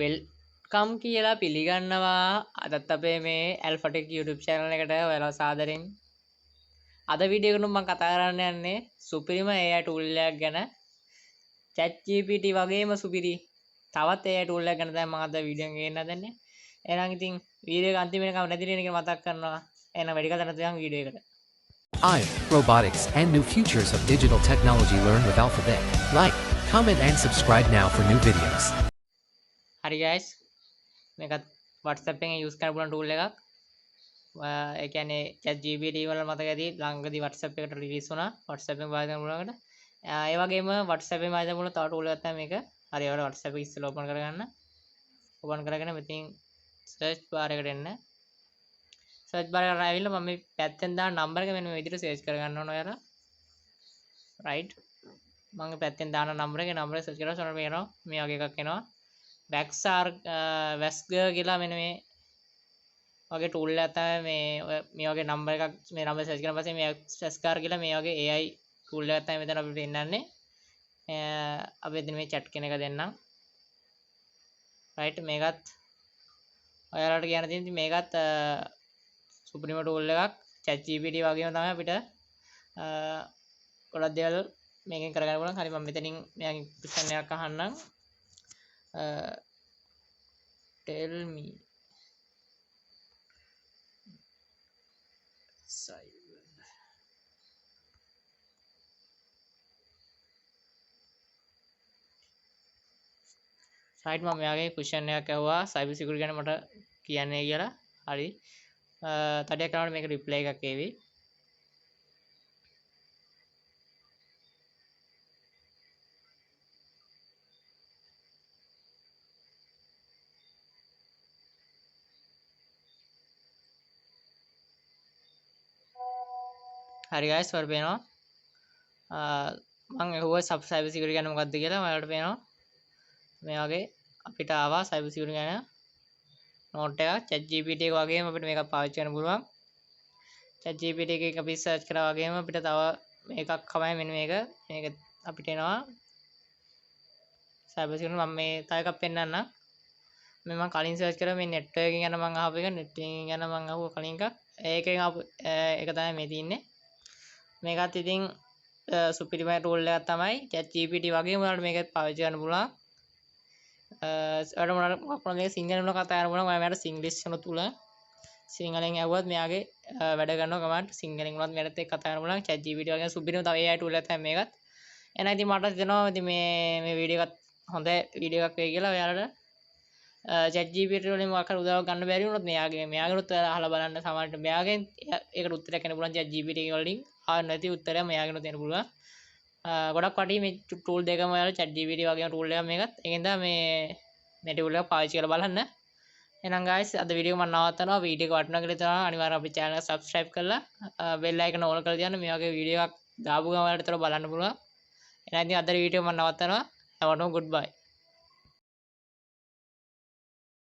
Welcome කියලා පිළිගන්නවා අදත් අපේ මේ ඇල්ෆා ටෙක් YouTube channel එකට ඔයාලව සාදරයෙන්. අද වීඩියෝ එකකින් මම කතා කරන්න යන්නේ සුපිරිම AI tool එකක් ගැන. ChatGPT වගේම සුපිරි තවත් AI tool එකක් ගැන තමයි මම අද වීඩියෝ එක ගේන්න හදන්නේ. එහෙනම් ඉතින් වීඩියෝ එක අන්තිම වෙනකම් නැතිවෙන එක මතක් කරනවා. එහෙනම් වැඩි කතා නැතුව යන් වීඩියෝ එකට. I, robotics and new futures of digital technology. Learn with Alphabet. Like, comment and subscribe now for new videos. හරි guys, මේකත් WhatsApp එකෙන් යූස් කරන්න පුළුවන් ටූල් එකක්. ඒ කියන්නේ ChatGPT වල මතක ඇති ළඟදී WhatsApp එකට රිලීස් වුණා. WhatsApp එකෙන් පාවිච්චි කරන්න පුළුවන් එකට. ඒ වගේම WhatsApp එකෙන් පාවිච්චි කරන්න පුළුවන් තව ටූල් එකක් තමයි මේක. හරි, ඔයාලා WhatsApp එක ඉස්සෙල්ලා ඕපන් කරගන්න. ඕපන් කරගෙන මෙතින් සර්ච් බාර් එකට එන්න. සර්ච් බාර් එකට ආවිල්ලා මම මේ පැත්තෙන් දාන නම්බර් එක මෙන්න මේ විදිහට සර්ච් කරගන්න ඕන ඔයාලා. රයිට්. මම මේ පැත්තෙන් දාන නම්බර් එක නම්බර් එක සර්ච් කරලා සොරන මේ එනවා. මේ වගේ එකක් එනවා. වැක්සාර් වැස්ගර් කියලා මෙන්න මේ වගේ ටූල් එකක් තමයි මේ ඔය මේ වගේ නම්බර් එකක් මේ නම්බර් සර්ච් කරන පස්සේ මේ වැස්ගර් කියලා මේ වගේ AI tool එකක් තමයි මෙතන අපිට පෙන්නන්නේ. අපි එතන මේ චැට් කියන එක දෙන්නම්. රයිට්, මේකත් ඔයාලට කියන්න තියෙන ඉතින් මේකත් සුපිරිම ටූල් එකක්. ChatGPT වගේම තමයි අපිට ගොඩක් දේවල් මේකෙන් කරගන්න පුළුවන්. හරි, මම මෙතනින් මෙයාගෙන් ක්වෙස්චන් එකක් අහන්නම්. Tell me cyber right, මම මෙයාගේ ක්වෙස්චන් එකක් ඇහුවා සයිබර් සිකියුරිටි ගැන මට කියන්නේ කියලා. හරි, තඩියක් කරනකොට මේක රිප්ලයි එකක් ඒවි. හරි ගයිස්, ඔයාලට පේනවා මං ඇහුවා සයිබර් සිකියුරිටි ගැන මොකද්ද කියලා. ඔයාලට පේනවා මේ වගේ අපිට ආවා සයිබර් සිකියුරිටි ගැන නෝට් එකක්. ChatGPT එක වගේම අපිට මේක පාවිච්චි කරන්න පුළුවන්. ChatGPT එකේ අපි සර්ච් කරා වගේම අපිට තව මේකක් තමයි මෙන්න මේක. මේක අපිට එනවා සයිබර් සිකියුරිටි. මම මේ තව එකක් පෙන්නන්නම්. මේ මං කලින් සර්ච් කරා මේ නෙට්වර්කින් ගැන මං අහපු එක, නෙට්වර්කින් ගැන මං අහුව කලින් එකක්. ඒකෙන් ආපු එක තමයි මේ තියෙන්නේ. මේකත් ඉතින් සුපිරිම ටූල් එකක් තමයි. ChatGPT වගේම ඔයාලට මේක පාවිච්චි කරන්න පුළුවන්. ඔයාලට මොනවාට මොකක් වුණත් මේක සිංහලෙන් වුණා කතා කරන්න පුළුවන්. ඔයා මෙයාට සිංග්ලිෂ් වුණත් තුල සිංහලෙන් ඇහුවත් මෙයාගේ වැඩ කරනවා කමන්ට්. සිංහලෙන් වුණත් මෙයාටත් එක්ක කතා කරන්න පුළුවන්. ChatGPT වගේ සුපිරිම තව AI tool එකක් තමයි මේකත්. එහෙනම් ඉතින් මට හිතෙනවා ඉතින් මේ වීඩියෝ එකත් හොඳ වීඩියෝ එකක් වෙයි කියලා. ඔයාලට ChatGPT වලින් මොකක් හරි උදව්වක් ගන්න බැරි වුණොත් මෙයාගෙනුත් ඔයාලා අහලා බලන්න. සමහරවිට මෙයාගෙන් ඒකට උත්තරයක් එන්න පුළුවන්. ChatGPT වලින් ආව නැති උත්තරයක් මෙයාගෙනුත් එන්න පුළුවන්. ගොඩක් වටී මේ ටූල් දෙකම ඔයාලා ChatGPT වගේම ටූල් එකක් මේකත්. ඒකෙන් තමයි මේ ටූල් එක පාවිච්චි කරලා බලන්න. එහෙනම් guys, අද වීඩියෝ එක මම නවත්තනවා. වීඩියෝ එක වටිනවා කියලා හිතනවා. අනිවාර්යයෙන් අපේ channel එක subscribe කරලා bell icon on කරලා තියන්න. මේ වගේ වීඩියෝ එකක් දාපු ගමන් ඔයාලට විතර බලන්න පුළුවන්. එහෙනම් ඉතින් අද වීඩියෝ මම නවත්තනවා. හැමෝටම goodbye.